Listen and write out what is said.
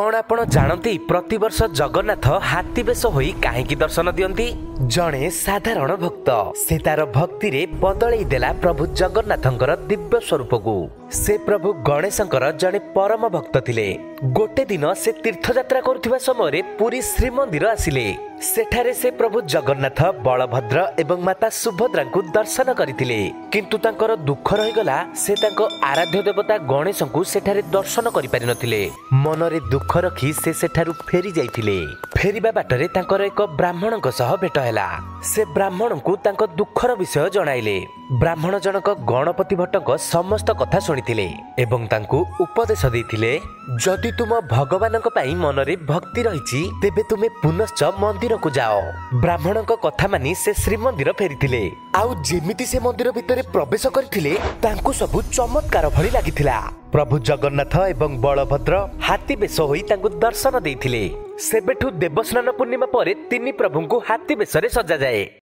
କଣ ଆପଣ ଜାଣନ୍ତି ପ୍ରତିବର୍ଷ ଜଗନ୍ନାଥ ହାତୀ ବେଶ ହୋଇ କାହିଁକି ଦର୍ଶନ ଦିଅନ୍ତି? ଜଣେ ସାଧାରଣ ଭକ୍ତ, ସେ ତାର ଭକ୍ତିରେ ବଦଳେଇ ଦେଲା ପ୍ରଭୁ ଜଗନ୍ନାଥଙ୍କର ଦିବ୍ୟ ସ୍ୱରୂପକୁ। ସେ ପ୍ରଭୁ ଗଣେଶଙ୍କର ଜଣେ ପରମ ଭକ୍ତ ଥିଲେ। ଗୋଟେ ଦିନ ସେ ତୀର୍ଥଯାତ୍ରା କରୁଥିବା ସମୟରେ ପୁରୀ ଶ୍ରୀମନ୍ଦିର ଆସିଲେ। ସେଠାରେ ସେ ପ୍ରଭୁ ଜଗନ୍ନାଥ, ବଳଭଦ୍ର ଏବଂ ମାତା ସୁଭଦ୍ରାଙ୍କୁ ଦର୍ଶନ କରିଥିଲେ। କିନ୍ତୁ ତାଙ୍କର ଦୁଃଖ ରହିଗଲା, ସେ ତାଙ୍କ ଆରାଧ୍ୟ ଦେବତା ଗଣେଶଙ୍କୁ ସେଠାରେ ଦର୍ଶନ କରିପାରିନଥିଲେ। ମନରେ ଦୁଃଖ ରଖି ସେ ସେଠାରୁ ଫେରି ଯାଇଥିଲେ। ଫେରିବା ବାଟରେ ତାଙ୍କର ଏକ ବ୍ରାହ୍ମଣଙ୍କ ସହ ଭେଟ ହେଲା। ସେ ବ୍ରାହ୍ମଣଙ୍କୁ ତାଙ୍କ ଦୁଃଖର ବିଷୟ ଜଣାଇଲେ। ବ୍ରାହ୍ମଣ ଜଣକ ଗଣପତି ଭଟ୍ଟଙ୍କ ସମସ୍ତ କଥା ଶୁଣିଥିଲେ ଏବଂ ତାଙ୍କୁ ଉପଦେଶ ଦେଇଥିଲେ, ଯଦି ତୁମ ଭଗବାନଙ୍କ ପାଇଁ ମନରେ ଭକ୍ତି ରହିଛି, ତେବେ ତୁମେ ପୁନଶ୍ଚ ମନ୍ଦିରକୁ ଯାଅ। ବ୍ରାହ୍ମଣଙ୍କ କଥା ମାନି ସେ ଶ୍ରୀମନ୍ଦିର ଫେରିଥିଲେ। ଆଉ ଯେମିତି ସେ ମନ୍ଦିର ଭିତରେ ପ୍ରବେଶ କରିଥିଲେ, ତାଙ୍କୁ ସବୁ ଚମତ୍କାର ଭଳି ଲାଗିଥିଲା। ପ୍ରଭୁ ଜଗନ୍ନାଥ ଏବଂ ବଳଭଦ୍ର ହାତୀ ବେଶ ହୋଇ ତାଙ୍କୁ ଦର୍ଶନ ଦେଇଥିଲେ। ସେବେଠୁ ଦେବସ୍ନାନ ପୂର୍ଣ୍ଣିମା ପରେ ତିନି ପ୍ରଭୁଙ୍କୁ ହାତୀ ବେଶରେ ସଜାଯାଏ।